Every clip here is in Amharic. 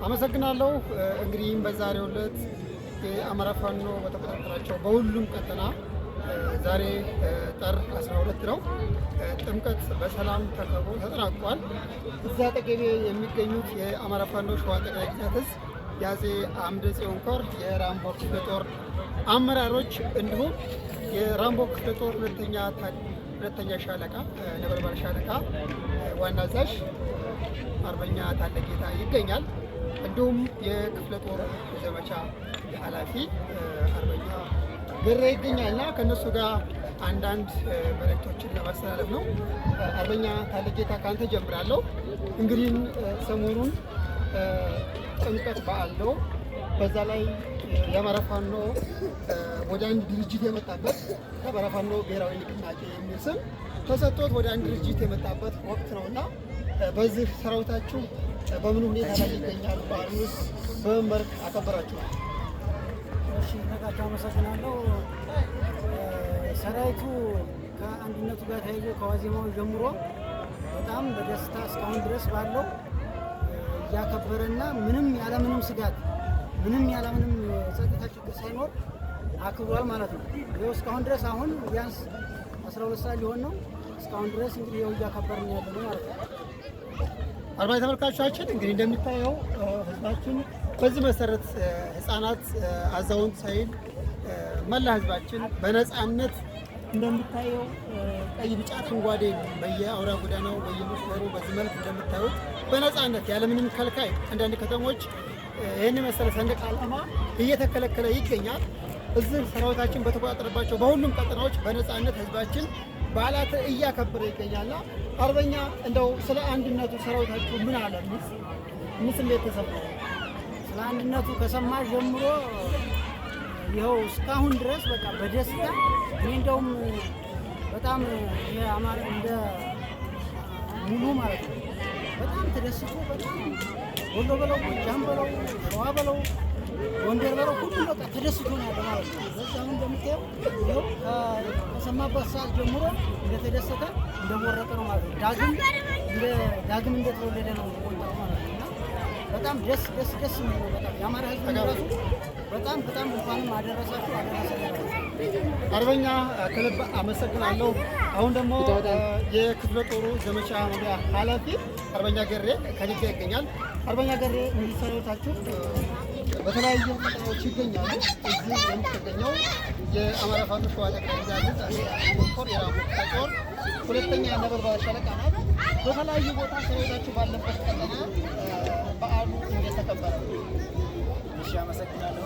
አመሰግናለሁ። እንግዲህም በዛሬው ዕለት የአማራ ፋኖ በተቆጣጠራቸው በሁሉም ቀጠና ዛሬ ጥር 12 ነው። ጥምቀት በሰላም ተከብሮ ተጠናቋል። እዛ አጠገቤ የሚገኙት የአማራ ፋኖ ሸዋ ጠቅላይ ግዛት እዝ የአፄ አምደ ጽዮን ኮር የራምቦ ክፍለ ጦር አመራሮች እንዲሁም የራምቦ ክፍለ ጦር ሁለተኛ ሻለቃ ነበልባል ሻለቃ ዋና አዛዥ አርበኛ ታለጌታ ይገኛል። እንዲሁም የክፍለ ጦር ዘመቻ ኃላፊ አርበኛ ገረ ይገኛል እና ከእነሱ ጋር አንዳንድ መልእክቶችን ለማስተላለፍ ነው። አርበኛ ታለጌታ ከአንተ ጀምራለሁ። እንግዲህ ሰሞኑን ጥምቀት በዓል ነው። በዛ ላይ የአማራ ፋኖ ወደ አንድ ድርጅት የመጣበት የአማራ ፋኖ ብሔራዊ ንቅናቄ የሚል ስም ተሰጥቶት ወደ አንድ ድርጅት የመጣበት ወቅት ነው እና በዚህ ሰራዊታችሁ በምን ሁኔታ ላይ ይገኛል? በዓሉንስ በምን መልክ አከበራችሁ? እሺ ነቃቸው አመሰግናለሁ። ሰራዊቱ ከአንድነቱ ጋር ተያይዞ ከዋዜማው ጀምሮ በጣም በደስታ እስካሁን ድረስ ባለው እያከበረና ምንም ያለምንም ስጋት ምንም ያለምንም ጸጥታ ችግር ሳይኖር አክብሯል ማለት ነው። ይኸው እስካሁን ድረስ አሁን ቢያንስ 12 ሰዓት ሊሆን ነው። እስካሁን ድረስ እንግዲህ ይኸው እያከበርን ያለ ነው ማለት ነው። አድማጭ ተመልካቾቻችን እንግዲህ እንደሚታየው ህዝባችን በዚህ መሰረት ህፃናት፣ አዛውንት ሳይል መላ ህዝባችን በነፃነት እንደሚታየው ቀይ፣ ቢጫ፣ አረንጓዴ በየአውራ ጎዳናው በየመስመሩ በዚህ መልክ እንደምታዩት በነፃነት ያለምንም ከልካይ አንዳንድ ከተሞች ይህን የመሰለ ሰንደቅ ዓላማ እየተከለከለ ይገኛል። እዚህ ሰራዊታችን በተቆጣጠረባቸው በሁሉም ቀጠናዎች በነፃነት ህዝባችን በዓላት እያከበረ ይገኛልና አርበኛ እንደው ስለ አንድነቱ ሰራዊታችሁ ምን አለ? ምን ስሜት ተሰማው? ስለ አንድነቱ ከሰማ ጀምሮ ይኸው እስካሁን ድረስ በቃ በደስታ እኔ እንደውም በጣም የአማራ እንደ ሙሉ ማለት ነው በጣም ተደስቶ በጣም ወሎ በለው ጎጃም በለው ሸዋ በለው ጎንደር በለው ሁሉም በቃ ተደስቶ ነው ያለው ማለት ነው። በዛ አሁን እንደምታየው ይኸው ከሰማበት ሰዓት ጀምሮ እንደተደሰተ እንደቦረቀ ነው ማለት ነው። ዳግም እንደ ዳግም እንደተወለደ ነው ቆጠረው ማለት ነው። እና በጣም ደስ ደስ ደስ የሚለው በጣም የአማራ ሕዝብ ራሱ በጣም በጣም እንኳንም አደረሳችሁ አደረሰ። አርበኛ ከልብ አመሰግናለሁ። አሁን ደግሞ የክፍለ ጦሩ ዘመቻ መምሪያ ኃላፊ አርበኛ ገሬ ከኔ ጋር ይገኛል። አርበኛ ገሬ እንግዲህ ሰራዊታችሁ በተለያዩ ቀጠናዎች ይገኛሉ። እዚህ የምትገኘው የአማራ ፋኖ ሸዋ ጠቅላይ ግዛት እዝ ኮር የራሞ ክፍለ ጦር ሁለተኛ ነበልባል ሻለቃ ናት። በተለያዩ ቦታ ሰራዊታችሁ ባለበት ቀጠና በዓሉ እንዴት ተከበረ? እሺ አመሰግናለሁ።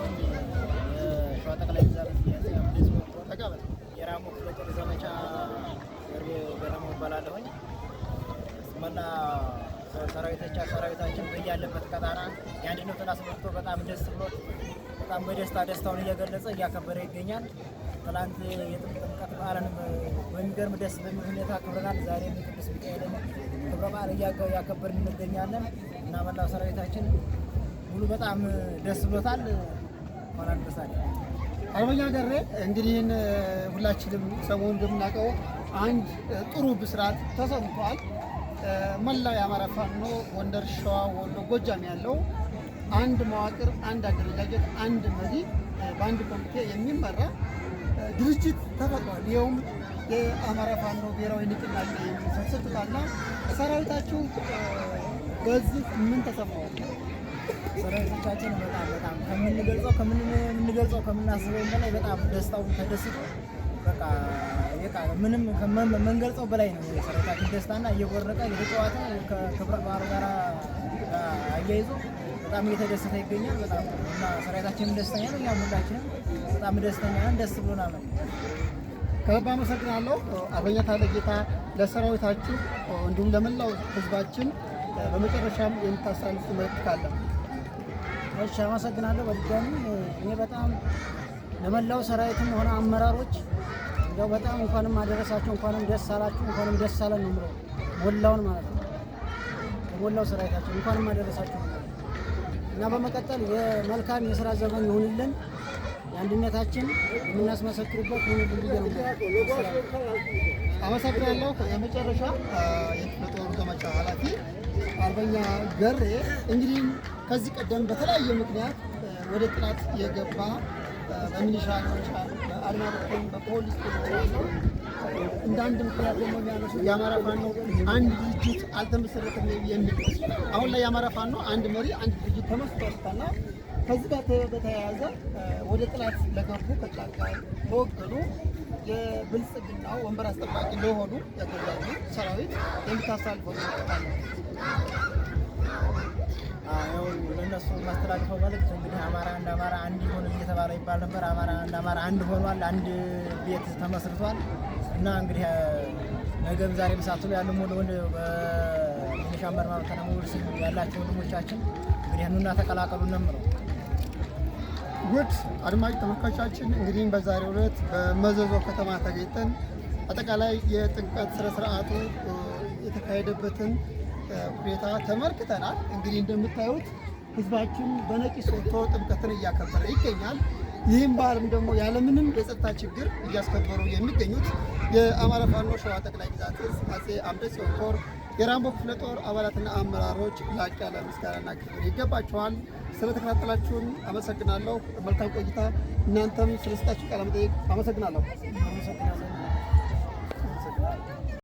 የሸዋ ጠቅላይ ግዛት የአፄ አምደ ጽዮን ኮር ተቀበል። የራሞ ክፍለ ጦር ዘመቻ ገርቤ ገረመው እባላለሁኝ። መላ ሰራዊታችን በያለበት ቀጣና የአንድነቱን አስመልክቶ በጣም ደስ ብሎት በጣም በደስታ ደስታውን እየገለጸ እያከበረ ይገኛል። ትላንት የጥምቀት በዓልን በሚገርም ደስ በሚል ሁኔታ አክብረናል። ዛሬም የቅዱስ ሚካኤልን ክብረ በዓል እያከበርን እንገኛለን እና መላው ሰራዊታችን ሙሉ በጣም ደስ ብሎታል። እንኳን አደረሳችሁ። አርበኛ ገሬ እንግዲህ ሁላችንም ሰሞኑን እንደምናውቀው አንድ ጥሩ ብስራት ተሰምቷል። መላው የአማራ ፋኖ ጎንደር፣ ሸዋ፣ ወሎ፣ ጎጃም ያለው አንድ መዋቅር፣ አንድ አደረጃጀት፣ አንድ መሪ በአንድ ኮሚቴ የሚመራ ድርጅት ተፈጥሯል። ይኸውም የአማራ ፋኖ ብሔራዊ ንቅናቄ የሚል ስም ሰጥቶታልና ሰራዊታችሁ በዚህ ምን ተሰማው? ሰራዊቶቻችን በጣም በጣም ከምንገልጸው ከምናስበው በላይ በጣም ደስታውን ተደስቶ በቃ በቃ ምንም ከምንገልጸው በላይ ነው የሰራዊታችን ደስታና እየቦረቀ እየተጫወተ ከክብረ በዓሉ ጋር አያይዞ በጣም እየተደሰተ ይገኛል። በጣም እና ሰራዊታችንም ደስተኛ ነው፣ እኛም ሁላችንም በጣም ደስተኛ ነን። ደስ ብሎናል ነው። ከልብ አመሰግናለሁ አርበኛ ታለጌታ ለሰራዊታችሁ እንዲሁም ለመላው ሕዝባችን በመጨረሻም የምታስተላልፉት መልእክት ካለ? እሺ አመሰግናለሁ። በድጋሚ እኔ በጣም ለመላው ሰራዊትም ሆነ አመራሮች እንደው በጣም እንኳንም አደረሳችሁ፣ እንኳንም ደስ አላችሁ፣ እንኳንም ደስ አለን ነው የምለው። ሞላውን ማለት ነው ለሞላው ሰራዊታችን እንኳንም አደረሳችሁ እና በመቀጠል የመልካም የስራ ዘመን ይሁንልን፣ የአንድነታችን የምናስመሰክርበት ይሁንልን ብዬ ነው የምለው። አመሰግናለሁ። የመጨረሻ የክፍለ ጦሩ ዘመቻ ኃላፊ አርበኛ ገሬ፣ እንግዲህ ከዚህ ቀደም በተለያየ ምክንያት ወደ ጥላት የገባ በሚሊሻ ሊሆን ይችላል፣ በአድማ በታኝ፣ በፖሊስ ሊሆን ይችላል። እንደ አንድ ምክንያት ደግሞ የሚያነሱት የአማራ ፋኖ አንድ ድርጅት አልተመሰረተም የሚል፣ አሁን ላይ የአማራ ፋኖ አንድ መሪ አንድ ድርጅት ተመስርቷልና ከዚህ ጋር በተያያዘ ወደ ጥላት ለገቡ፣ ከጫካ ለወገኑ፣ የብልጽግና ወንበር አስጠባቂ ለሆኑ ያገዛዙ ሰራዊት የምታስተላልፈው መልእክት አለ? ያው ለእነሱ የማስተላልፈው መልእክት እንግዲህ አማራ እንደ አማራ አንድ ይሁን እየተባለ ይባል ነበር። አማራ እንደ አማራ አንድ ሆኗል። አንድ ቤት ተመስርቷል። እና እንግዲህ ነገም ዛሬም ሳትሉ ያሉ ሙሉ ወንድ በሚሊሻ አድማ ብተና ሙሉ ስም ያላቸው ወንድሞቻችን እንግዲህ ኑና ተቀላቀሉ ነው የምለው። ውድ አድማጭ ተመልካቻችን፣ እንግዲህ በዛሬው ዕለት በመዘዞ ከተማ ተገኝተን አጠቃላይ የጥምቀት ስነ ስርዓቱ የተካሄደበትን ሁኔታ ተመልክተናል። እንግዲህ እንደምታዩት ህዝባችን በነቂስ ወጥቶ ጥምቀትን እያከበረ ይገኛል። ይህም በዓልም ደግሞ ያለምንም የጸጥታ ችግር እያስከበሩ የሚገኙት የአማራ ፋኖ ሸዋ ጠቅላይ ግዛት እዝ አፄ አምደ ጽዮን ኮር የራምቦ ክፍለ ጦር አባላትና አመራሮች ላቅ ያለ ምስጋናና ክብር ይገባቸዋል። ስለተከታተላችሁን አመሰግናለሁ። መልካም ቆይታ። እናንተም ስለሰጣችሁ ቃለ መጠይቅ አመሰግናለሁ። አመሰግናለሁ።